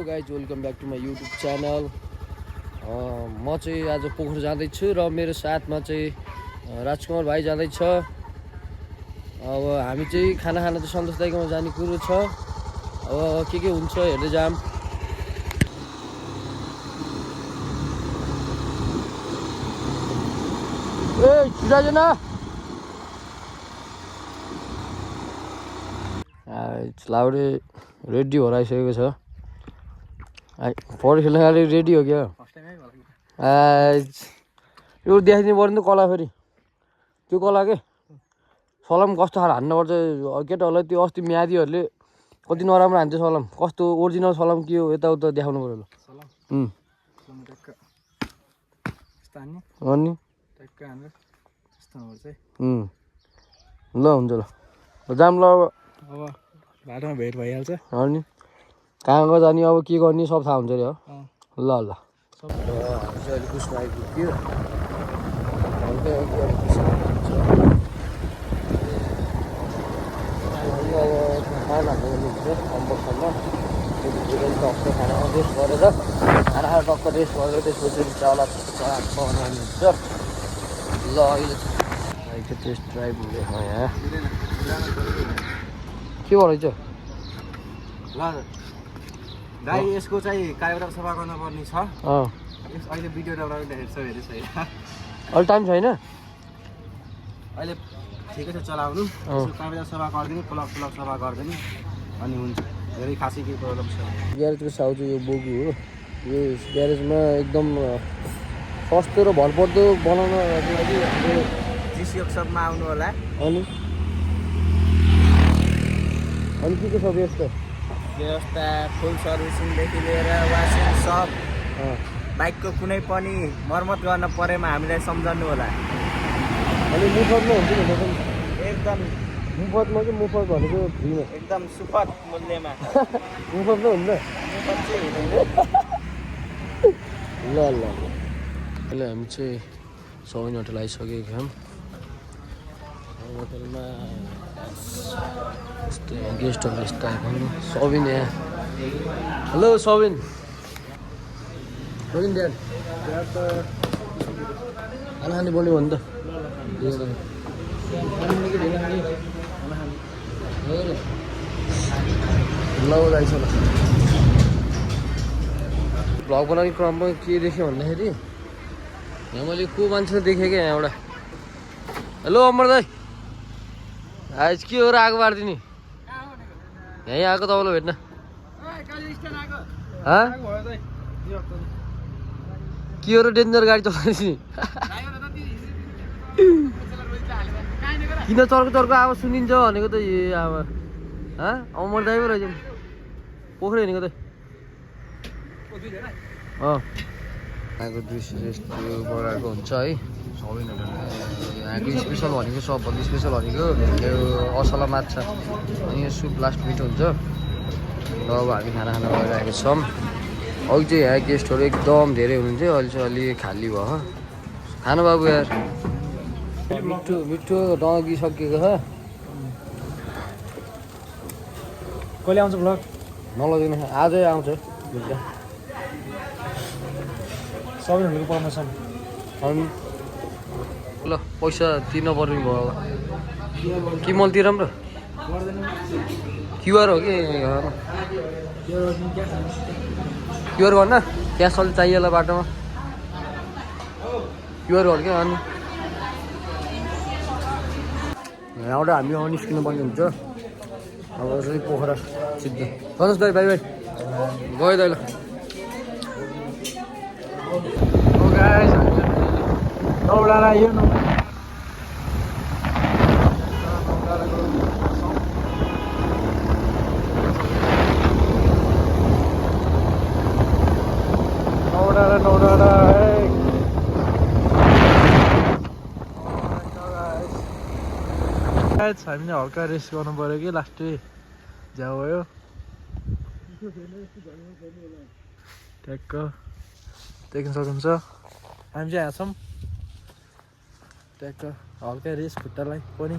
Guys welcome back to my YouTube channel. म चाहिँ आज पोखरा जाँदैछु र मेरो साथमा चाहिँ राजकुमार भाइ जाँदैछ। अब हामी चाहिँ खाना खान चाहिँ सन्तोष दाइकोमा जाने कुरो छ। अब के हुन्छ हेर्दै जाम। ए चिराजेन लाउडे रेडी भएर आइसकेको छ। पौडी खेल्न खालि रेडी हो क्या? यो देखाइदिनु पर्ने त कला फेरि त्यो कला के सलाम कस्तो खाले हान्नुपर्छ केटाहरूलाई। त्यो अस्ति म्यादीहरूले कति नराम्रो हान्छ सलाम, कस्तो ओरिजिनल सलाम के हो यताउता देखाउनु पर्यो। अनि ल हुन्छ ल जाम ल। अब बाटोमा भेट भइहाल्छ। अनि कहाँ कहाँ जाने अब के गर्ने सब थाहा हुन्छ अरे हो। ल ल हामी चाहिँ अलिक उसमा आइपुग्यो। अब खाना हाल्नुहुन्छ अम्बकसम्म टक्क खाना रेस्ट गरेर खाना खाएर टक्क रेस्ट गरेर त्यसपछि चला बनाउनुहुन्छ। ल अहिले टेस्ट ड्राइभ हुँदैछ यहाँ के भन्छ ल दाइ यसको चाहिँ कार्बोरेटर सफा गर्नुपर्ने छ। अहिले भिडियो डाउनलोड हेर्छ अहिले टाइम छैन अहिले ठिकै छ चलाउनु। कार्बोरेटर सफा गरिदिनु, प्लग सफा गरिदिनु अनि हुन्छ। धेरै खासै केही प्रब्लम छ। ग्यारेजको साउ चाहिँ यो बोगी हो। यो ग्यारेजमा एकदम सस्तो र भरपर्दो बनाउनको लागि हाम्रो जिसी वर्कसपमा आउनु होला। अनि के छ व्यवस्था फुल सर्भिसिङदेखि लिएर वासिङ सब, बाइकको कुनै पनि मर्मत गर्न परेमा हामीलाई सम्झनु होला। अनि मुफतमा हुन्छ नि एकदम मुफतमा चाहिँ मुफत भनेको फ्रीमा एकदम सुपथ मूल्यमा मुफतमा हुन्छ। मुफत चाहिँ हुँदैन। ल ल अहिले हामी चाहिँ सबिन होटल आइसकेको छौँ। होटलमा यस्तो गेस्टहरू यस्तो आएको सबिन यहाँ। हेलो सबिन ड्याड खाना खाने बोल्यो भने त ल जाइछ ल। भ्लग बनाउने क्रममा के देखेँ भन्दाखेरि यहाँ मैले को मान्छे देखेँ क्या यहाँ एउटा। हेलो अमर दाई आज के हो र आगो बारिदिने यहीँ आएको तपाईँलाई भेट्न। के हो र डेन्जर गाडी चलाइदिने किन चर्को आवाज सुनिन्छ भनेको त ए आमा अमर दाई पो रहेछ पोखरै हिँडेको त। यहाँको दृश्य यस्तो प्रकारको हुन्छ है। सबै यहाँको स्पेसल भनेको सबभन्दा स्पेसल भनेको यो असला माछा अनि यो सुप लास्ट मिठो हुन्छ। र अब हामी खाना गइरहेको छौँ। अघि चाहिँ यहाँ गेस्टहरू एकदम धेरै हुनुहुन्थ्यो, अहिले चाहिँ अलि खाली भयो। खानु बाबु यार मिठो मिठो डगिसकेको छ। कहिले आउँछ भ्लग? नलगिने आजै आउँछ। सबैहरूको प्रमोसन अनि ल पैसा तिर्न पर्ने भयो होला कि मैले तिरौँ र? क्युआर हो कि क्युआर गर्न क्यास अलि चाहियो होला बाटोमा। क्युआर हो क्या? अनि यहाँबाट हामी निस्किनु पर्ने हुन्छ। अब चाहिँ पोखरा सिद्धो भन्नुहोस् दाइ बाई बाई गयो दाइ ल। नौडाँडा यो नौडाँडा हामीले हल्का रेस्ट गर्नु पऱ्यो कि लास्टै झ्याउ भयो ट्याक्क देख्न सक्नुहुन्छ। हामी चाहिँ यहाँ छौँ ट्याक्क हल्का रेस्ट खुट्टालाई पनि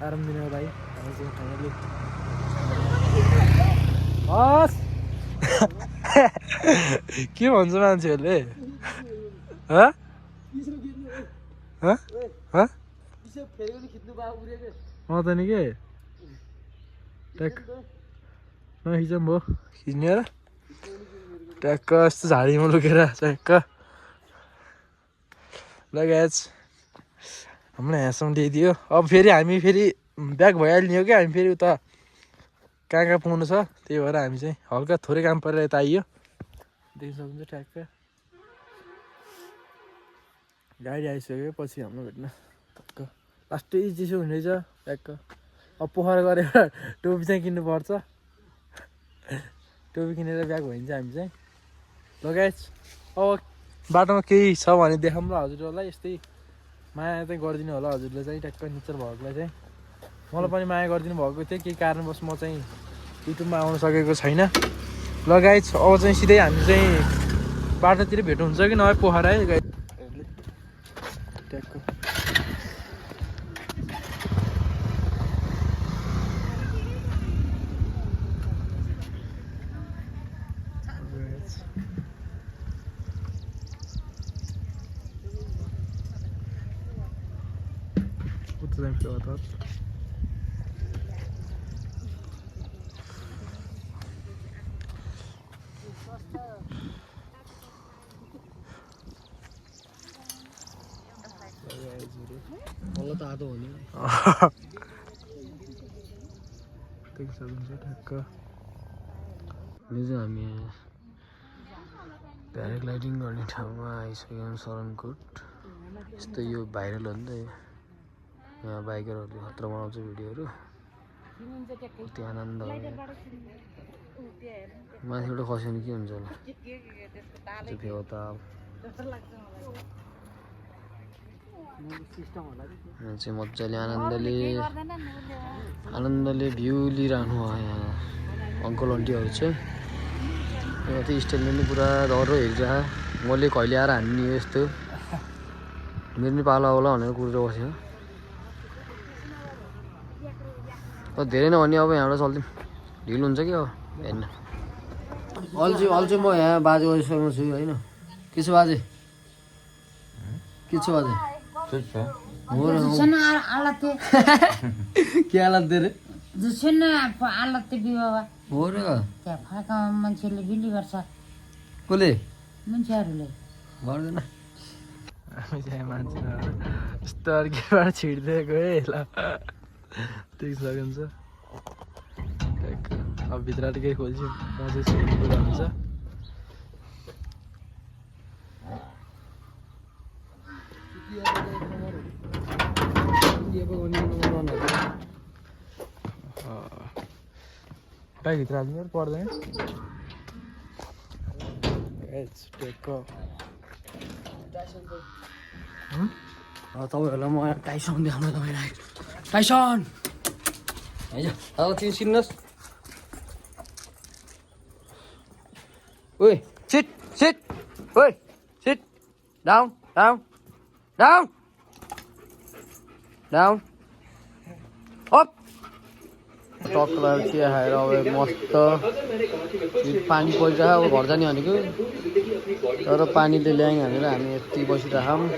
आराम दिनको लागि हामी चाहिँ फाइनली हस् के भन्छ मान्छेहरूले ह ह ह त नि के ट्याक नखिचौँ भयो खिच्ने र ट्याक्क यस्तो झाडीमा लुकेर ट्याक्क लगाएछ हामीलाई यहाँसम्म ल्याइदियो अब फेरि हामी फेरि ब्याक भइहाल्ने हो क्या हामी फेरि उता कहाँ पुग्नु छ त्यही भएर हामी चाहिँ हल्का थोरै काम परेर यता आइयो देख्न सक्नुहुन्छ ट्याक्क गाडी आइसक्यो पछि हाम्रो भेट्न टक्क लास्टै चिसो हुने रहेछ ट्याक्क अब पोखरा गरेर टोपी चाहिँ किन्नुपर्छ टोपी किनेर ब्याग भइन्छ हामी चाहिँ लगाएछ अब बाटोमा केही छ भने देखाउँ ल हजुरहरूलाई यस्तै माया चाहिँ गरिदिनु होला हजुरले चाहिँ ट्याक्क निचर भएकोलाई चाहिँ मलाई पनि माया गरिदिनु भएको थियो केही कारणवश म चाहिँ युट्युबमा आउन सकेको छैन लगाएछ अब चाहिँ सिधै हामी चाहिँ बाटोतिर भेट हुन्छ कि नभए पोखरा है ट्याक्क Uczyłem się latać. मलाई त आदो हो नि देख्न सक्नुहुन्छ ठ्याक्क यो चाहिँ हामी प्याराग्लाइडिङ गर्ने ठाउँमा आइसक्यौँ शरणकोट यस्तो यो भाइरल हो नि त यहाँ बाइकरहरूले खतरा बनाउँछ भिडियोहरू त्यो आनन्द माथिबाट खस्यो भने के हुन्छ होला त्यो फेवा ताल यहाँ चाहिँ मजाले आनन्दले भ्यू लिइरहनु भयो यहाँ अङ्कल आन्टीहरू चाहिँ यहाँ चाहिँ स्टाइलले पनि पुरा डह्रो हेरिरह मैले कहिले आएर हान्ने हो यस्तो मेरो पनि पालो होला भनेर कुरेर बस्यो धेरै नभने अब यहाँबाट चल्थ्यौँ ढिलो हुन्छ कि अब हेर्न अहिले म यहाँ बाजे गइसकेको छु होइन के छ बाजे के छ बाजे हो र के हालत दे रे हो र मान्छेले बिली गर्छ कसले मान्छेहरूले गर्दैन हामी चाहिँ मान्छे यस्तो अर्कीबाट छिड्दै गएँ ल देख्न सक्नुहुन्छ अब भित्र केही खोल्छु म चाहिँ स्विमिङ पुल हुन्छ बाइकभित्र हाल्नु पर्दैन तपाईँहरूलाई म टाइसन देखाउनु तपाईँलाई टाइसन होइन अब तिमी चिन्नुहोस् ओइ सिट सिट ओइ sit down down down down up टक्कलाई चिया खाएर अब मस्त पानी परिरहेको अब घर जाने भनेको तर पानीले ल्यायौँ भनेर हामी यति बसिरहेछौँ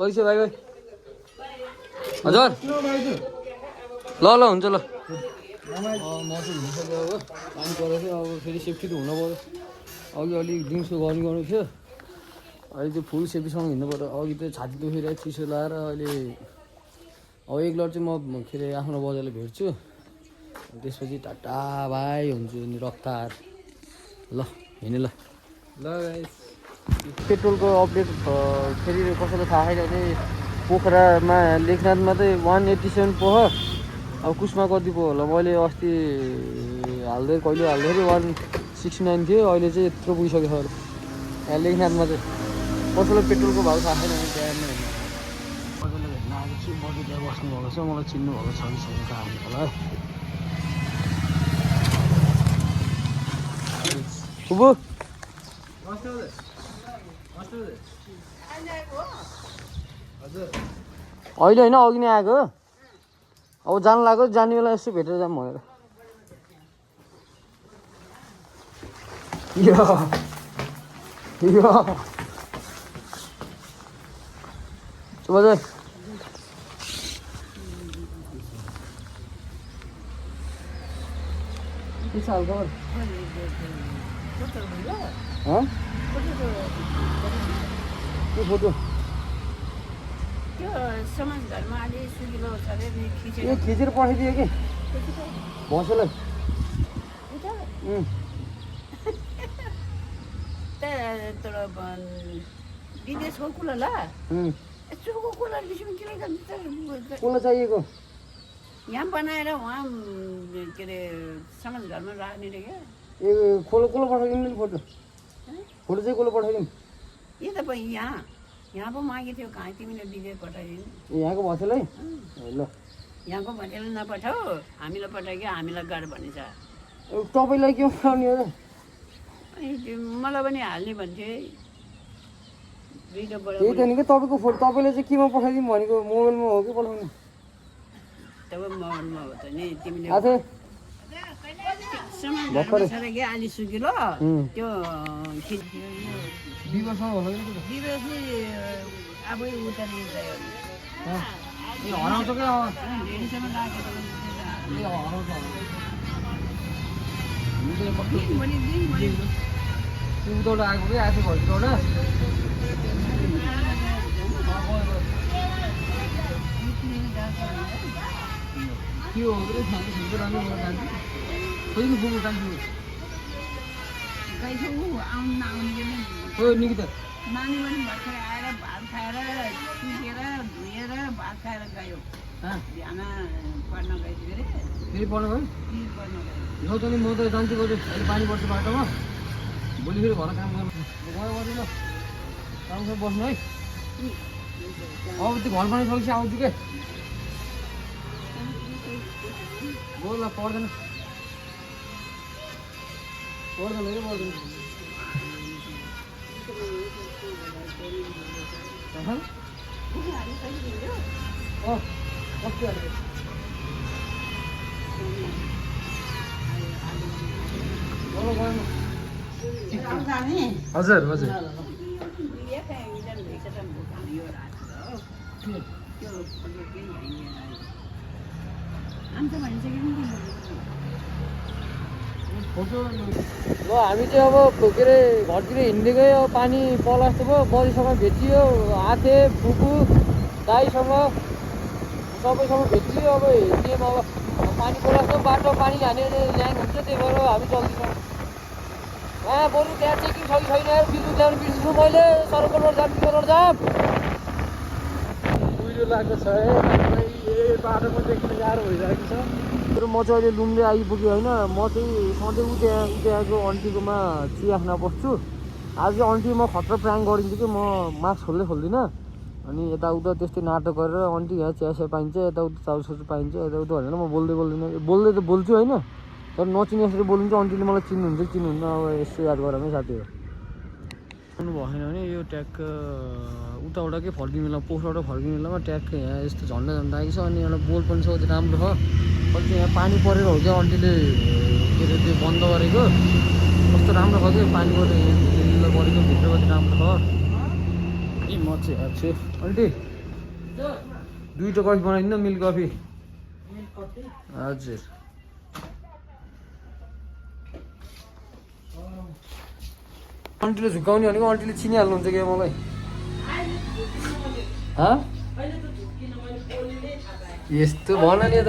पैसा भाइ भाइ हजुर ल ल हुन्छ ल म चाहिँ हुनुसक्यो अब पानी परेको थियो अब फेरि सेफ्टी त हुनु पऱ्यो अघि अलिक दिउँसो गर्नु थियो अहिले चाहिँ फुल सेफ्टीसँग हिँड्नु पऱ्यो अघि त छाती दुखिरहेको चिसो लगाएर अहिले अब एक लट चाहिँ म के अरे आफ्नो बजारले भेट्छु त्यसपछि टाटा भाइ हुन्छु नि रफ्तार ल हिँड्ने ल गाइस पेट्रोलको अपडेट फेरि कसैलाई थाहा छैन भने पोखरामा लेखनाथमा चाहिँ 187 पोख अब कुसमा कति पो होला मैले अस्ति हाल्दै कहिले हाल्दाखेरि 169 थियो अहिले चाहिँ यत्रो पुगिसक्यो सर यहाँ लेखनाथमा चाहिँ कसैलाई पेट्रोलको भाउ थाहा छैन भने बिहान कसैले भेट्न आएको छु बडी त्यहाँ बस्नुभएको छ मलाई चिन्नुभएको छ कि छैन थाहा हुन्छ होला बुबु अहिले होइन अघि नै आएको अब जानु लाग्यो जाने बेला यसो भेटेर जाऊँ भनेर Coba deh. Ini salah kawan. Hah? Ini foto. ये खिचेर पठाइदियो कि भसलाई विदेशको कुलो ल यत्रोको कुलो कसलाई चाहिएको यहाँ बनाएर उहाँ के अरे समाज घरमा राख्ने रे क्या ए खोलो कसलाई पठाइदिनु नि फोटो फोटो चाहिँ कसलाई पठाइदिनु यो त यहाँ पो मागेको थियो कहाँ तिमीले विदेश पठाइदिनु यहाँको भसलाई ल यहाँको भनेर नपठाऊ हामीलाई पठाइयो हामीलाई गर भनेछ तपाईँलाई के पठाउने हो र मलाई पनि हाल्ने भन्थे भिडियोबाट त्यही त नि कि तपाईँको फोटो तपाईँले चाहिँ केमा पठाइदिउँ भनेको मोबाइलमा हो कि पठाउनु तब मोबाइलमा हो त नि तिमीले आथे भर्खरै के अलि सुकिलो त्यो विवाहसँग होला नि विदेश आफै उता लिन्छ यो हराउँछ क्या धेरैसम्म राखेको उताबाट आएको कि आएको भइबाट के हो खान्छ राम्रो जान्छु खोइ बोल्नु जान्छु आउनु नआउने हो निकिता नानी पनि भर्खरै आएर भात खाएर सुकेर धुएर भात खाएर गयो बिहान पढ्न गइदियो अरे फेरि पढ्नु भयो पढ्न गयो हो त नि म त जान्छु बरु अहिले पानी पर्छ बाटोमा भोलि फेरि घर काम गर्नु गयो बरु ल राम्रोसँग बस्नु है अब त्यो घर बनाइसकेपछि आउँछु के बोल ल पढ्दैन है पढ्दैन हजुर हजुर ल हामी चाहिँ अब के अरे घरतिर हिँड्दै अब पानी पला जस्तो भयो बडीसँग भेटियो हाते फुपू दाईसँग सबैसँग भेटियो अब हिँड्यौँ अब पानी पला जस्तो बाटो पानी हाने ल्याङ हुन्छ त्यही भएर हामी चल्दैछौँ बरु त्यहाँ चेकिङ छ कि छैन बिजु ल्याउनु बिर्सिनु मैले सर्कलबाट जाम किलोमिटर जाम उहिले लागेको छ बाटोमा देख्न गाह्रो भइरहेको छ तर म चाहिँ अहिले लुम्ले आइपुगेँ होइन म चाहिँ सधैँ उद्याएको अन्टीकोमा चिया खान बस्छु आज चाहिँ अन्टी म खतरा प्राङ्क गरिन्छु कि म मास्क खोल्दिनँ अनि यताउता त्यस्तै नाटक गरेर अन्टी यहाँ चिया पाइन्छ यताउता चाउसाउ पाइन्छ यताउता भनेर म बोल्दै त बोल्छु होइन तर नचिने यसरी बोल्नु चाहिँ अन्टीले मलाई चिन्नुहुन्छ चिन्नुहुन्न अब यसो याद गरौँ है साथीहरू सुन्नु भएन भने यो ट्याक उताबाट के फर्किने बेला पोखराबाट फर्किने बेलामा ट्याक यहाँ यस्तो झन्डा आएको छ अनि एउटा बोल पनि छ राम्रो छ कति यहाँ पानी परेर हो क्या अन्टीले के अरे त्यो बन्द गरेको कस्तो राम्रो छ कि पानी परेर यहाँ परेको भित्र कति राम्रो छ ए म चाहिँ हेर्छु अन्टी 2टा कफी बनाइदिनु मिल्क कफी हजुर अन्टीले झुकाउने भनेको अन्टीले चिनिहाल्नुहुन्छ क्या मलाई यस्तो भन नि त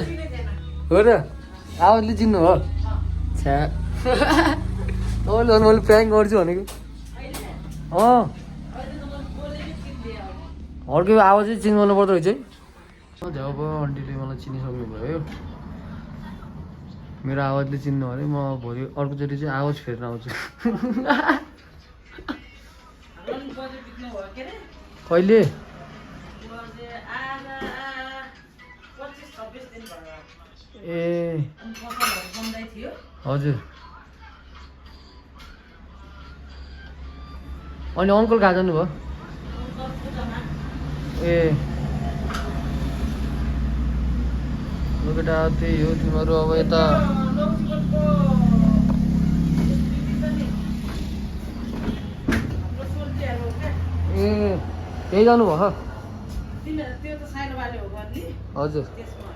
हो र आवाजले चिन्नु हो छ्या तपाईँले झन् मैले प्र्याङ्क गर्छु भनेको अर्को आवाजै चेन्ज गर्नु पर्दो रहेछ है जब अन्टीले मलाई चिनिसक्नु भयो मेरो आवाजले चिन्नु भने म भोलि अर्कोचोटि चाहिँ आवाज फेर्न आउँछु कहिले ए हजुर अनि अङ्कल कहाँ जानुभयो ए ल केटा त्यही हो तिमीहरू अब यता यहीँ जानुभयो त्यो त साइनोबाले हो गर्ने हजुर त्यसमा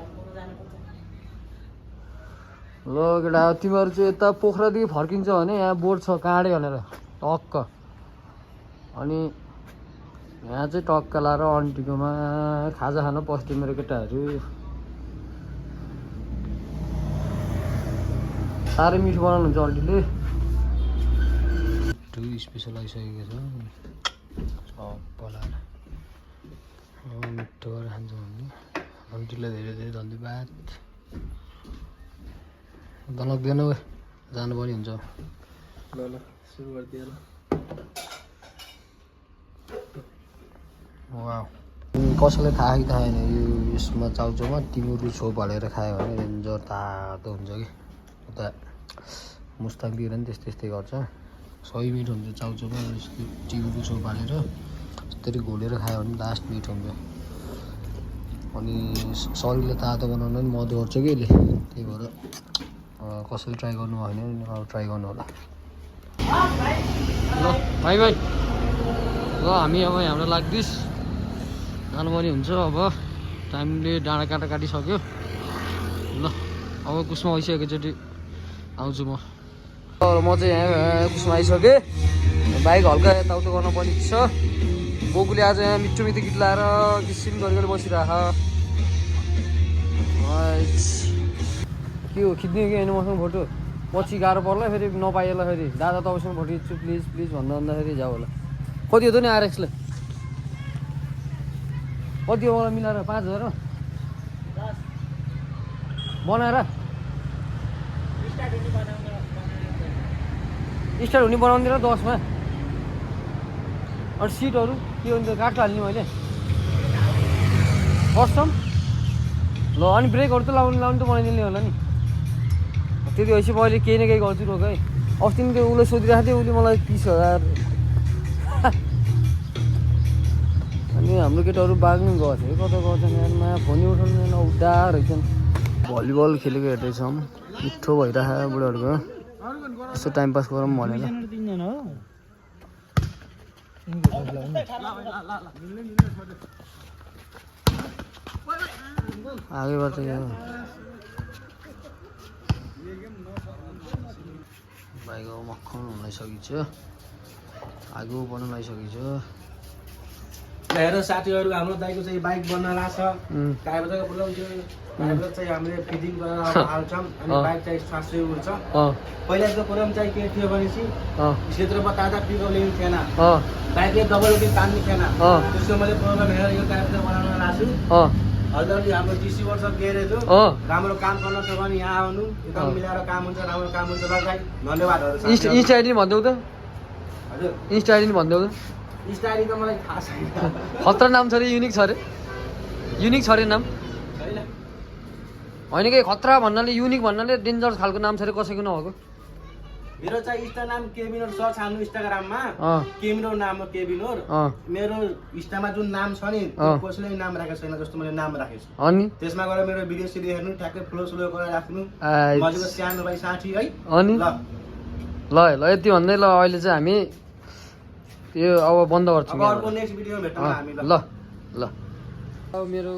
हम्बुमा जानुपर्छ ल केटा तिमीहरू चाहिँ यता पोखरादेखि फर्किन्छ भने यहाँ बोर्ड छ काँडे भनेर टक्क अनि यहाँ चाहिँ टक्क लाएर अन्टीकोमा खाजा खान पस्थ्यो मेरो केटाहरू साह्रै मिठो बनाउनुहुन्छ अन्टीले स्पेसल आइसकेको छ बनाएर मिठो गरेर खान्छ भने अन्टीलाई धेरै धेरै धन्यवाद दलग्दैन जानुपर्ने हुन्छ ल ल सुरु गरिदिए ल वाउ कसैलाई थाहा कि थाहा छैन यो यसमा चाउचाउमा टिमुरु छोप हालेर खायो भने रेन्जर तातो हुन्छ कि उता मुस्ताङतिर पनि त्यस्तै गर्छ सही मिठो हुन्छ चाउचाउमा यस्तो टिमुरु छोप हालेर यसरी घोलेर खायो भने लास्ट मिठो हुन्छ अनि शरीरलाई तातो बनाउन पनि मद्दत गर्छ कि यसले त्यही भएर कसैले ट्राई गर्नु भयो भने अब ट्राई गर्नु होला ल भाइ ल हामी अब हाम्रो लाग्दिस जानुपर्ने हुन्छ अब टाइमले डाँडा काँटा काटिसक्यो ल अब कुसमा आइसक्यो एकचोटि आउँछु म चाहिँ यहाँ कुसमा आइसकेँ बाइक हल्का यताउता गर्न पर्ने छ बोकुले आज यहाँ मिठो मिठो गीत लाएर किसिम गरेर बसिरह के हो खिच्ने कि होइन मसँग फोटो पछि गाह्रो पर्ला फेरि नपाइएला फेरि दादा तपाईँसँग फोटो खिच्छु प्लिज प्लिज भन्दाखेरि जाऊ होला कति हो त नि आरएक्सले कति हो मलाई मिलाएर 5,000 बनाएर स्टार्ट हुने बनाउँदैन 10मा अनि सिटहरू के हुन्छ काठ हाल्ने मैले कस्टम ल अनि ब्रेकहरू त लाउनु त बनाइदिने होला नि त्यति भएपछि मैले केही न केही गर्छु रोक है अस्ति नि त्यो उसले सोधिरहेको थियो उसले मलाई 30,000 अनि हाम्रो केटाहरू बाग्नु गएको थियो कता गर्छन् यारमा फोनै उठाउनु उड्डा रहेछन् भलिबल खेलेको हेर्दैछौँ मिठो भइरहेको बुढाहरूको यसो टाइम पास गरौँ भनेर आगैबाट यो बाइक मक्खन हुन लागिसकेको छ आगो बन्न लागिसकेको छ हेर साथीहरू हाम्रो दाइको चाहिँ बाइक बन्न लाग्छ ड्राइभर चाहिँ बोलाउँथ्यो ड्राइभर चाहिँ हामीले फिटिङ गरेर हाल्छौँ अनि बाइक चाहिँ सासै उड्छ पहिलाको प्रोग्राम चाहिँ के थियो भनेपछि क्षेत्रमा ताजा पिकअप लिनु थिएन बाइकले डबल रोटी तान्ने थिएन त्यसको मैले प्रोग्राम हेरेर यो टाइप चाहिँ बनाउन लाग्छु अलरेडी हाम्रो डिसी वर्कसप गइरहेको थियो राम्रो काम गर्न छ भने यहाँ आउनु एकदम मिलाएर काम हुन्छ राम्रो काम हुन्छ दाइ धन्यवादहरू इन्स्टा आइडी भनिदेऊ त हजुर इन्स्टा आइडी भनिदेऊ त इन्स्टा आइडी त मलाई थाहा छैन खतरा नाम छ अरे युनिक छ अरे नाम होइन कि खतरा भन्नाले युनिक भन्नाले डेन्जर खालको नाम छ अरे कसैको नभएको मेरो चाहिँ इन्स्टा नाम केबिनोर सर्च हाल्नु इन्स्टाग्राममा केबिनोर नाम हो केबिनोर मेरो इन्स्टामा जुन नाम छ नि कसैले नाम राखेको छैन जस्तो मैले नाम राखेको छु अनि त्यसमा गएर मेरो भिडियो सिडियो हेर्नु ठ्याक्कै फ्लो स्लो गरेर राख्नु मजेको सानो भाइ साथी है अनि ल यति भन्दै ल अहिले चाहिँ हामी यो अब बन्द गर्छौँ अर्को नेक्स्ट भिडियोमा भेटौँ हामी ल अब मेरो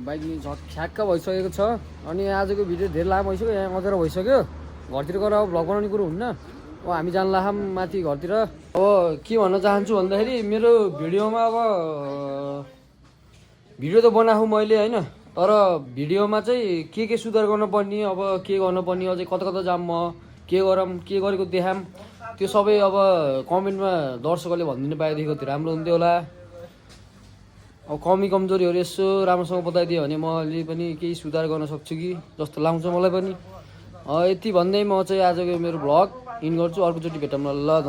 बाइक नि छ्याक्क भइसकेको छ अनि आजको भिडियो धेरै लामो भइसक्यो यहाँ अँधेरो भइसक्यो घरतिर गएर अब भ्लग बनाउने कुरो हुन्न अब हामी जान लाखौँ माथि घरतिर अब के भन्न चाहन्छु भन्दाखेरि मेरो भिडियोमा अब भिडियो त बनाएको मैले होइन तर भिडियोमा चाहिँ के सुधार गर्नुपर्ने अब के गर्नुपर्ने अझै कता कता जाम म के गरौँ के गरेको देखाम त्यो सबै अब कमेन्टमा दर्शकहरूले भनिदिनु पाएदेखि त्यो राम्रो हुन्थ्यो होला अब कमी कमजोरीहरू यसो राम्रोसँग बताइदियो भने मैले पनि केही सुधार गर्न सक्छु कि जस्तो लाग्छ मलाई पनि यति भन्दै म चाहिँ आजको मेरो भ्लग इन गर्छु अर्कोचोटि भेटौँ ल